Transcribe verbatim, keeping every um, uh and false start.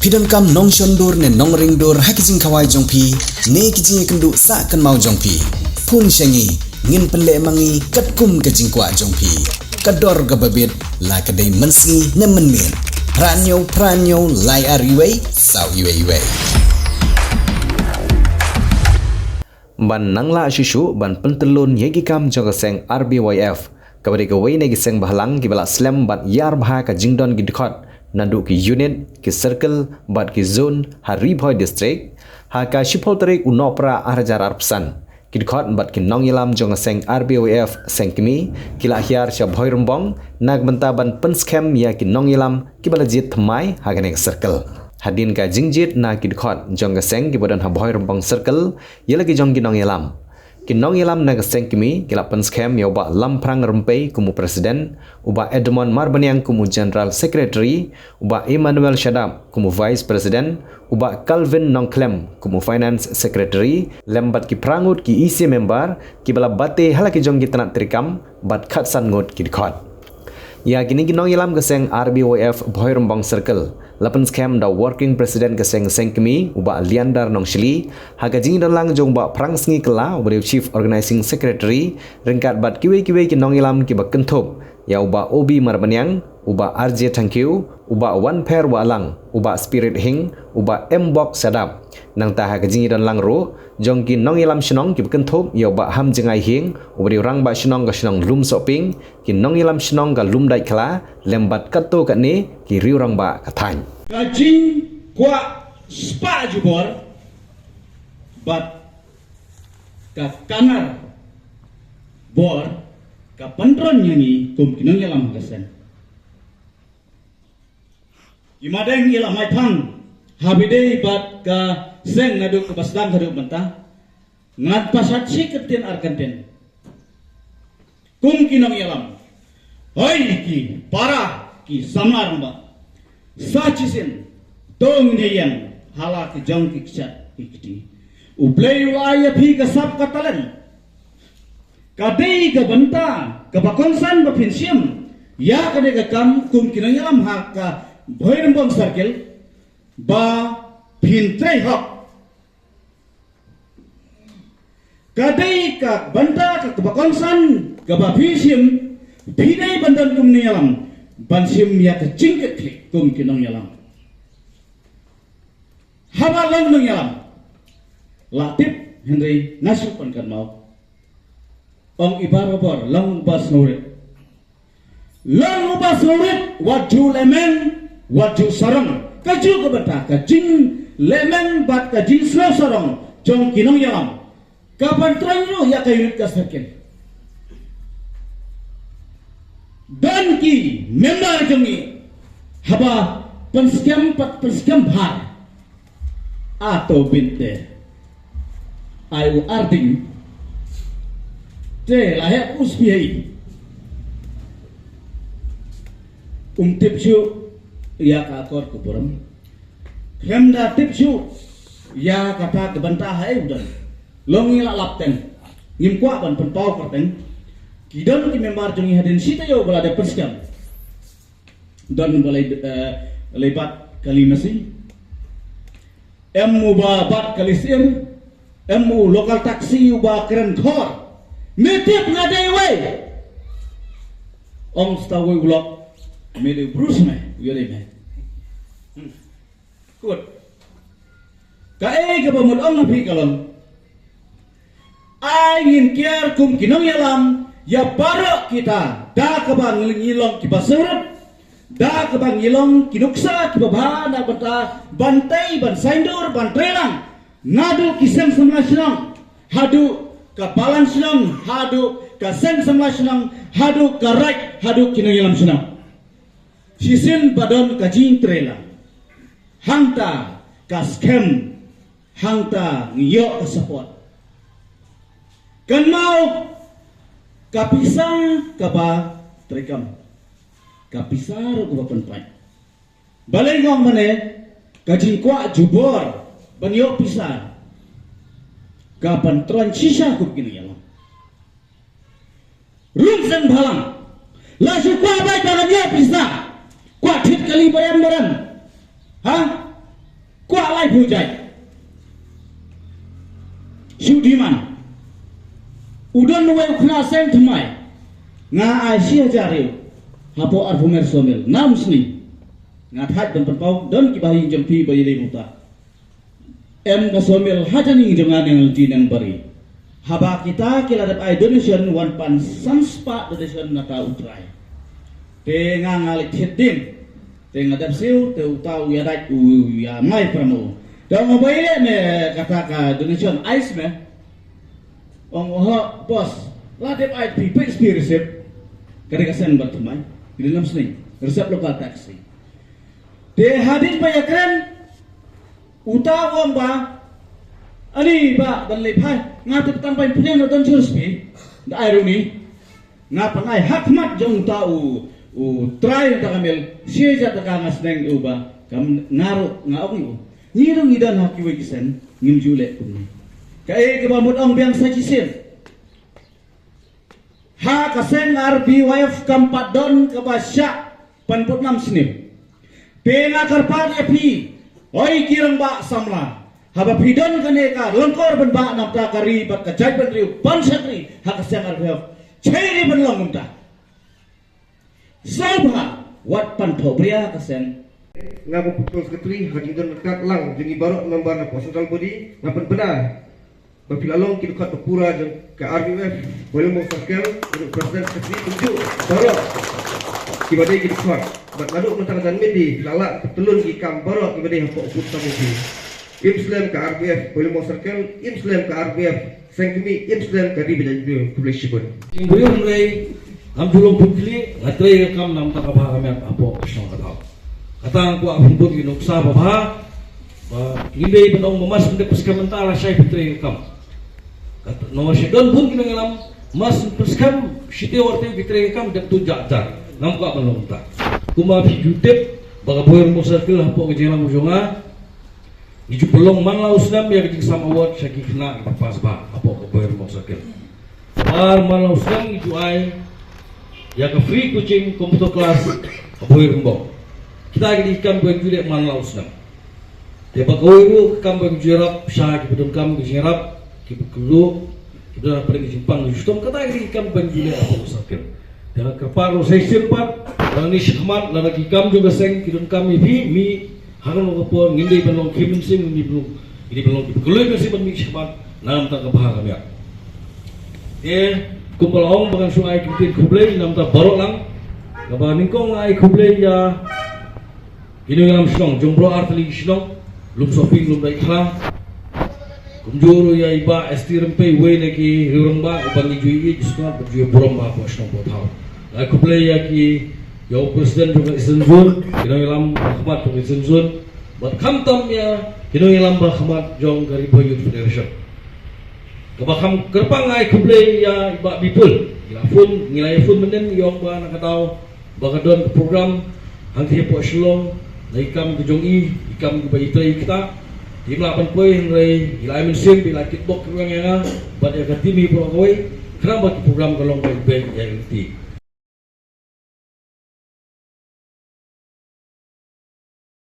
Phi donkam nongshon dur ne nongring dur ha ki jingkhawai jong phi ne ki jingïakynduh sah kynmaw jong phi? Phone sha ngi, ngin pynleh ma ngi katkum ka jingkwah jong phi. Ka dor kaba bit, la ka dei mynsngi ne mynmiet. Phra hynñiew phra hynñiew lai ar wei saw wei wei. Ban nang lah shuh shuh ban pyntyllun ïa ki kam jong ka seng R B Y F, kaba dei kawei na ki seng bhalang kiba la slem bad ïar bha ka jingdon ki dkhot naduh ki unit, ki circle bad ki zone ha Ri Bhoi District. Ha ka shiphew tarik u Nohprah ar hajar arphew san, ki dkhot bad ki nongïalam jong ka seng R B Y F Seng Kmie ki la hiar sha Bhoirymbong na ka bynta ban pynskhem ïa ki nongïalam kiba la jied thymmai ha kane ka circle. Hadien ka jingjied na ki dkhot jong ka seng kiba don ha Bhoirymbong Circle ïa la ki jong ki nongïalam, ki nongïalam na ka seng kmie ki la pynskhem ïa u Bah Lamphrang Rympei kum u president, u Bah Edmond Marbaniang kum u general secretary, u Bah Emmanuel Shadap kum u vice president, u Bah Calvin Nongkhlem kum u finance secretary, lem bad ki phra ngut ki E C member kiba la bate ha la ki jong ki tnat treikam bad khatsan ngut ki dkhot. Ïa kine ki nongïalam ka seng R B Y F Bhoirymbong Circle la pynskhem da u working president ka seng Seng Kmie, u Bah Liandar Nongshili, ha ka jingdon lang jong u Bah Phrangsngi Kylla, uba dei u chief organizing secretary, ryngkat bad kiwei kiwei ki nongïalam kiba kynthup ïa u Bah O B Marbaniang, u Bah R J Thangkhiew, u Bah Wanpher Wahlang, u Bah Spirit Hing, u Bah M Bok Shadap. Nangta ha ka jingdon lang ruh jong ki nongïalam shnong kiba kynthup ïa u Bah Hamjngai Hieng, uba dei u rangbah shnong ka shnong Lumsohpieng, ki nongïalam shnong ka Lumdaitkhla, lem bad katto katne ki riew rangbah ka thaiñ. Ka jingkwah spah jubor bad ka kanar bor ka pyntrong ïa ngi kum ki nongïalam ha ka seng. Ki madeng i la mai phang ha ba ïadei bad ka seng naduh kaba sdang haduh mynta. Ngan pasat shi kyntien ar kyntien. Kum ki nongïalam, hoi ki para ki samla rangbah, sa shisien to ngin ïeng ha la ki jong ki kjat ki kti. U Blei u ai ïa phi ka sap ka talent. Ka dei ka bynta kaba kongsan ba phin shim ïa kane ka kam kum ki nongïalam ha ka Bhoirymbong Circle ba phin trei hok. Ka dei ka bynta ka, kaba kongsan kaba phi shim, phi dei ban don kum nongïalam ban shim ïa ka jingkitkhlieh kum ki nongïalam. Haba long nongïalam la tip, hynrei nga shu pan kynmaw. Ong i barabor long ba sngewrit. Long uba sngewrit wat ju lehmeng, wat ju sarong. Ka ju ka bynta ka jinglehmeng bad ka jingsngew sarong jong ki nongïalam ka pyntrong ruh ïa ka unit ka circle. Don ki member jong ngi haba pynskhem pat pynskhem bha. Ato bynta ai u arding te la hep u sbia. Um tip shuh ïa ka akor ka burom. Khlem da tip shuh ïa kata ka bynta ha ei u don. Long ngi la lap teng, ngim kwah ban pynpaw kyrteng. Ki don ki member jong ngi hadien shi taïew ba la dep pynskhem. Don ba lei, eh, lei bat kali masi. Em uba bat kali sir. Em u local taxi uba kren khor. Me tip nga dei wei. Ong sta wei u lok. Me dei Bruce me, u dei me. Kut. Kaei kaba mut ong ha phi ka long. Ai ngin kiar kum ki nongïalam ïa baroh kita da kaba ngi long kiba sngewrit, da kaba ngi long ki nuksa kiba bha na bynta ban tei ban saiñdur ban trei lang naduh ki seng samla shnong haduh ka balang shnong haduh ka seng samla shnong haduh ka raid haduh ki nongïalam shnong. Shisien ba don ka jingtrei lang hangta ka skhem hangta ngi ïoh ka support. Kynmaw ka pisa kaba treikam, ka pisa ruh kaba pynpait. Balei nga ong mane ka jingkwah jubor ban ïoh pisa ka pyntrong shisha kum ki nongïalam. Rung seng bhalang. La shu kwah bai ba ngan ïoh pisa. Kwah thied kali barem barem. Ha? Hujai. Shu demand. U don uwei u khynnah seng thymmai. Nga ai shi hajar ïa u. Hapoh arphew mer sawmill. Nam sni. Nga thait ban pynpaw don kiba ha ïing jong phi ba ïaleh mynta. Em ka sawmill ha jani jong nga neng lynti neng bari. Haba kita ki la dep ai donation wan pan san spah donation na ta u trai. Te nga nga leh thied dien. Te nga dep siew te uta u ïa dait u ïa mai para mo. Te ong ba ïaleh me kata ka donation ice me. Ong oho boss. La dep ai phi phi receipt. Ka dei ka seng ba thymmai. Ki dei nam sni. Receipt local taxi. Te hadien ba ïakren. Uta u ong ba, ani ba ban leh phai, nga tip tang ba in pynleng na don jurus pi, da ai runi, nga pynai ha khmat jong uta u, u trai uta ka mel, shi hajar taka nga sneng u ba, kam nga ruh nga ong u. Ngi ruh ngi don ha kiwei ki seng, ngim ju leh kumne. Kaei kaba mut ong biang sa shisien. Ha ka seng R B Y F kam pat don kaba shah pynbud nam snem. Te nga kyrpad ïa phi, oi ki rangbah samla. Haba phi don kane ka lyngkor ban bah namta ka ri bad ka jaitbynriew ban shakri ha ka seng R B Y F. Chei ri ban long kumta. Sngewbha wat pan thohbria ka seng. Nga ba putol secretary ha jingdon kat lang jong i baroh member na central body nga pynbna ba phi la long ki dkhot ba pura jong ka R B Y F Bhoirymbong Circle, jong president secretary, kumjuh baroh kiba dei ki dkhot. Bad naduh mynta ka janmiet phi la lah pyntylun ki kam baroh kiba dei hapoh booth committee. Im slem ka R B Y F Bhoirymbong Circle, im slem ka R B Y F Seng Kmie, im slem ka Ri Bajai Khublei shibun. Jingbriew hynrei ngam ju long pynkhlieh, nga trei ka kam namta ka bha ka miat hapoh ka shnong ka thaw. Kata nga kwah pynbud ki nuksa ba bha. Ba ngin dei ban ong ba mas ngin dep pynskhem mynta lashai phi trei ka kam. Kat nongwei sha don bun ki nongïalam mas pynskhem shiteng warteng phi trei ka kam dep tu jah jar. Ngam kwah ban long ta. Kumba phi ju tip ba ka Bhoirymbong Circle hapoh ka jingïalam jong nga, ngi ju pynlong man la u snem ïa ka jingsam award sha ki khynnah kiba pass bha hapoh ka Bhoirymbong Circle. Ar man la u snem ngi ju ai ïa ka free coaching computer class ha Bhoirymbong. Kita ki dei ki kam ba ngi ju leh man la u snem. Te ba kawei ruh ka kam ba ngi ju ïarap sha kiba donkam ka jingïarap, kiba kyrduh, kiba don hapdeng ka jingpang ka jingshitom, kata ki dei ki kam ba ngi ju leh hapoh ka circle. Te nga kyrpad ruh sa shisien pat, lada ngi shakhmat, lada ki kam jong ka seng ki donkam ïa phi, mih ha kano ka por, ngin dei ban long khie mynsiem, ngin dei ban long, ngin dei ban long kiba kylluid mynsiem ban mih shakhmat na ka bynta ka bha ka miat. Te kumba la ong ba ngan shu ai ki ktien khublei na ka bynta baroh lang. Kaba nyngkong nga ai khublei ïa ki nongïalam shnong jong baroh artylli ki shnong, Lumsohping, Lumdaitkhla. Kumjuh ruh ïa i Bah S T Rympei, uwei na ki rangbah uba ngi ju ïeit, ju sngewtynnat bad ju burom bha hapoh shnong hapoh thaw. Nga ai khublei ïa ki, ïa u president jong ka Eastern Zone, ki nongïalam ba khmat jong ka Eastern Zone, bad khamtam ïa ki nongïalam ba khmat jong ka Ri Bhoi Youth Federation. Kaba kham kyrpang nga ai khublei ïa i Bah Bipul. Ngi la phone, ngi la ïa phone mynnin, i ong ba na ka daw ba ka don ka program hangtei hapoh Shillong, na i kam ka jong i, i kam kiba i trei i ktah. Te im lah ban poi hynrei i la ai mynsiem, i la kitbok kiweng ïa nga bad ïa ka team hi baroh kawei, khnang ba ki program ka long beit beit ïa ka lynti.